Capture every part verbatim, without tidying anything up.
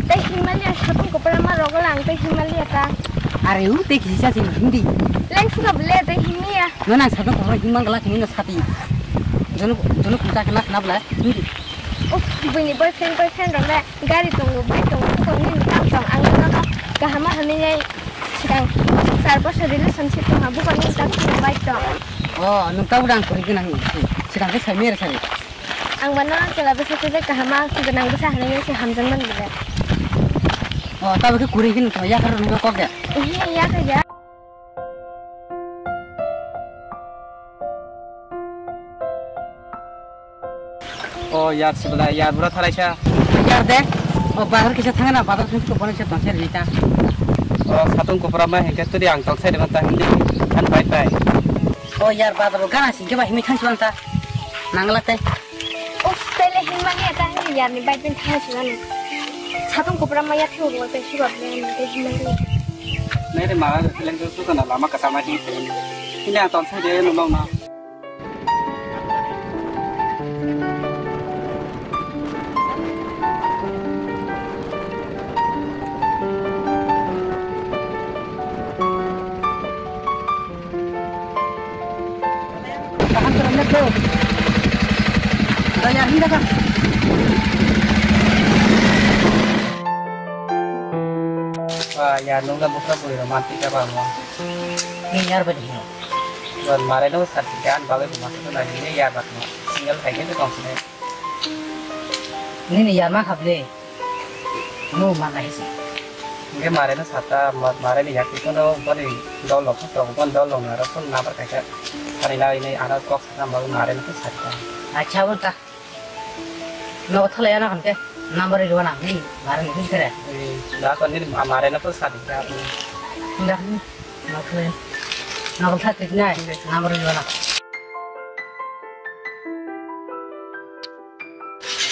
Tei Himalaya satung kopra ma rogo lang tei Himalaya ta. Are u tei kisa sing hindi. Leng suka bele tei Himalaya. No nang satung kopra Himalaya kini no sati. Jono jono kusa kena kena bela hindi. Uff, buini boyfriend boyfriend rok le gari tongo, bike tongo, tong ni tam tong ang no no kahama hamni nai sikang sar boso relationship tong ha bukan ni tam tong bike tong. Oh, nung tau dang kuri kenang sikang ke sai mere sai. Ang bana chwla bwsa se kahama gwnang bwsa hinwi se hamjakmani bwle. O, tabuk khe kwrwi khe nukha, yakarwi nukha kok de. Ehe, yakha ya. O, yar sibla, yar bura thalaisa. Yar de. O, bazar kisa thangna, bazar thang kisa bonai se tongse rita. O, satung kopra ma hengke turi ang tongse rima ta hindi. Kan bai bai. O, yar bazar gana singke ba himi thang sibang ta. Nangla te. Uff, tele himani eta hini yarni bike bin thang sibani. Satung kopra maya thiu bo te sibak le ni te himani. Nere mara leng tu kana lama kasa ma di. Ini ang tonsai de no no na. Kaham to ramle to. Daya hinda ka. Wah, ya nungga bukra bui romantik apa mo. Ni yar badi hino. Wan mare no sat gan bagai buma sat na ni yar bat mo. Single thai ke tong sine. Nini yar ma khable. No ma nai si. Nge mare no sata, ma-, mare ni yak kono bani dol lok to, bani dol lok na ro phone number kaisa. Ari na ini ana kok sana ma mare no sata. Acha bo ta. No thale ana kan ke number ri wana ni mare ni kare. Da kon ni mare no sata. Nda. Nokle. Nokle thak kit nai. Number jona.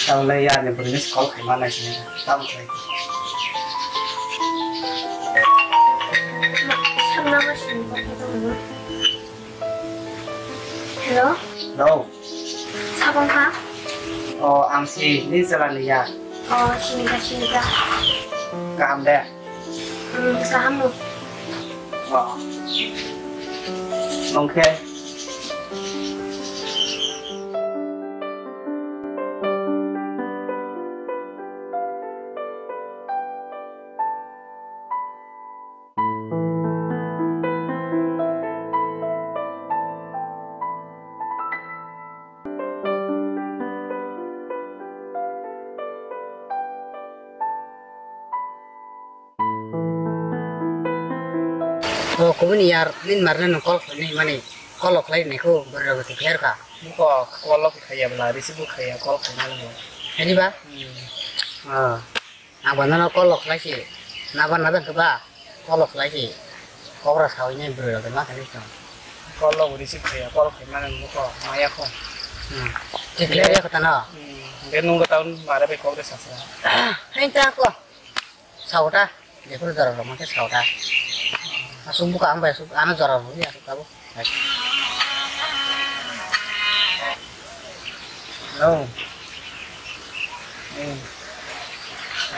Tawle ya ni bwrwini call khaima nai sini. Tamo khlai. Hello? Hello. Sabong ha? O, ang si ni jala ni ya. O, sini ka, sini ka. Kaham de? Hmm, kaham no. Wah. Oke. O kubuni yar, nin marna nung call khlainai mani, call khlai nai khu, borok rok twi kher kha. Buko call rok khai ya bla, receive bo khai ya, call khai nai nung. Ani ba? Hmm. Ah. Ang bo nono call rok khlai si, naba naba khe ba call rok khlai si, kok rok saui nai bwrwi rok ma khe nai tong. Call rok receive khai ya, call khai mani nung kho, maya kho. Hmm. Clear ya kho tano? Hmm. Hwnkhe nung bo taun mare bai kok de sasa. Hain ta kho. Sao ta, jephuru jora rok ma khe sao ta. Asuk buka ang bai asuk, ano jora rok ya asuk tabuk. Hello. Eh.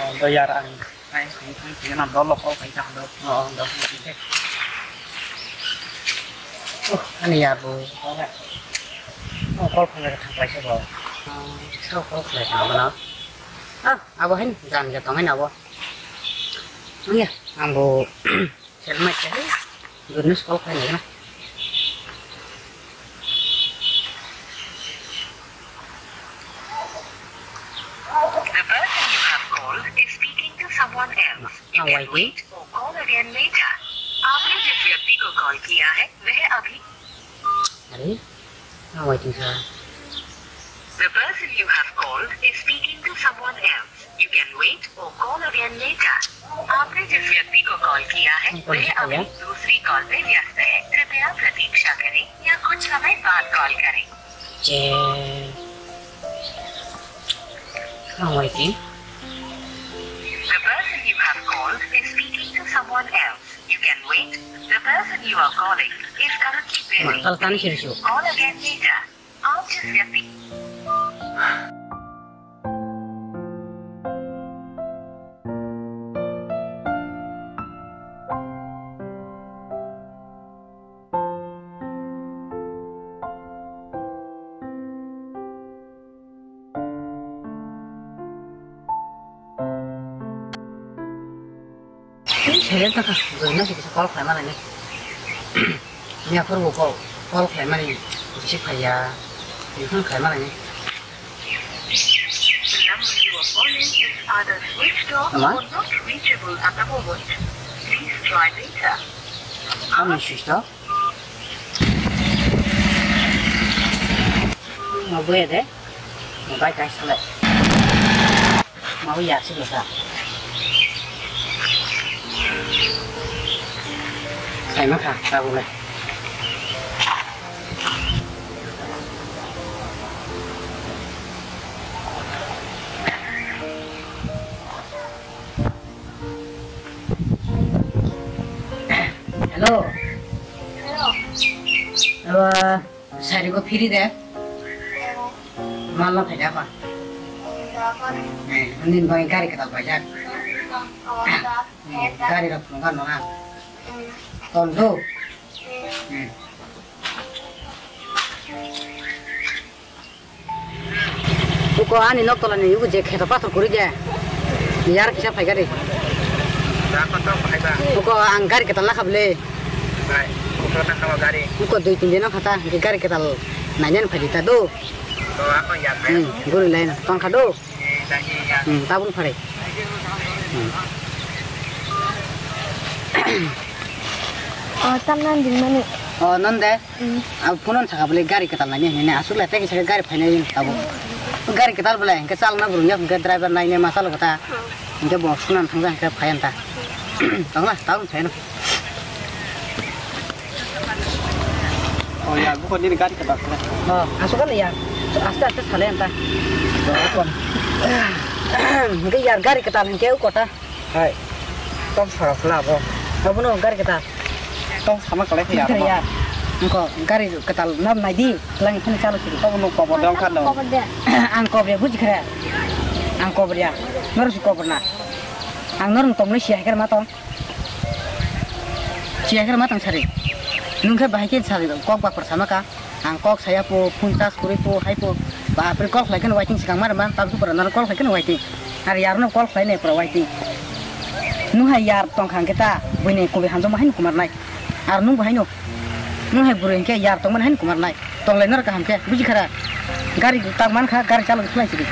Oh, do yar ang. Ai, ang, ang, ang, ang, dol lok, oh, kai tak, dol. Oh, oh, dol. Oh, ani yar bo. Oh, call phone ka thang paisa bo. Oh, so call phone ka mana. Ah, abo hin jan ja tong hin abo. Iya, ang bo. Sel mai khe, goodness call khai nai na. The person you have called is speaking to someone else. You can wait or call again later. आपने जिस व्यक्ति को कॉल किया है, वह अभी अरे, I'm waiting, sir. The person you have called is speaking to someone else. You can wait or call again later. आपने जिस व्यक्ति को कॉल किया है, वह अभी दूसरी कॉल पे व्यस्त है। कृपया प्रतीक्षा करें या कुछ समय बाद कॉल करें। I'm waiting. The person you have called is speaking to someone else. You can wait. The person you are calling is currently busy. Call again later. आप जिस व्यक्ति Silent ta kha, buino se kisa call khlai mani. Ni aphuru bo call, call khlai mani, receive khaiya, telephone khlai mani. The number you are calling is either switched off Ama? Or not reachable at the moment. Please try later. Ama switched off? Mabuya de, mabai kai sale. Mabuya si dosa. Sai ma kha, ta bule. Hello. Hello. Hello. Sari ko phiri de. Mal no phaida kon. Ni bai gari kwtal paijak. Gari rok phunukha nona. Ton do. Uko ani nok tola ni uko je kheto pathor kuri de. Yar kisa phai gari. Uko ang gari kwtal nakha bwle. Uko dui tin din no khata, gari kwtal nainani phai di ta do. Hmm, guri lai na tong kha do. Hmm, tabung phare. Hmm. O, tam nan din mani. O, non de. Hmm. Abo phone on saka bole gari kwtal nani hinwi asuk le tei kisa gari phainai abo. Gari kwtal bole hwnkhe chalna burung ya hwnkhe driver nainai ma chalo kota. Hmm. Hwnkhe bo sunan thangja hwnkhe phai anta. Tongla, tabung phai no. O ya, buko nini gari kwtal khe. O, asuk ano ya. Aste aste sale anta. Buko. Hwnkhe ya gari kwtal hwnkhe u kota. Hai. Tong sara khla bo. Abono gari kwtal. Tong sama kalai khe ya. Ya. Hwnkhe gari kwtal no nai di. Lang phone chalo sidi. Tong no kobo dong kha no. Ang kobre buji khara. Ang kobre ya. Noro si kobre na. Ang noro tong le si hai kar ma tong. Chiya khe ma tang sari. Nung khe bahai khe sari kok bapar sama ka. Ang kok saya po, phone charge kwrwi po, hai po. Bapre call khlai khe waiting swkang ma rwma, tabuk pura nang call khlai khe waiting. Ar yar no call khlai nai pura waiting. Nung hai yar tong kha hwnkhe ta, buini kubui hamjakma haino kumar nai. Ar nung bo haino. Nung hai bwrwi hwnkhe yar tongmani haino kumar nai. Tong lai noro kaham khe, buji khara. Gari tak man kha, gari chalok khlai sidi.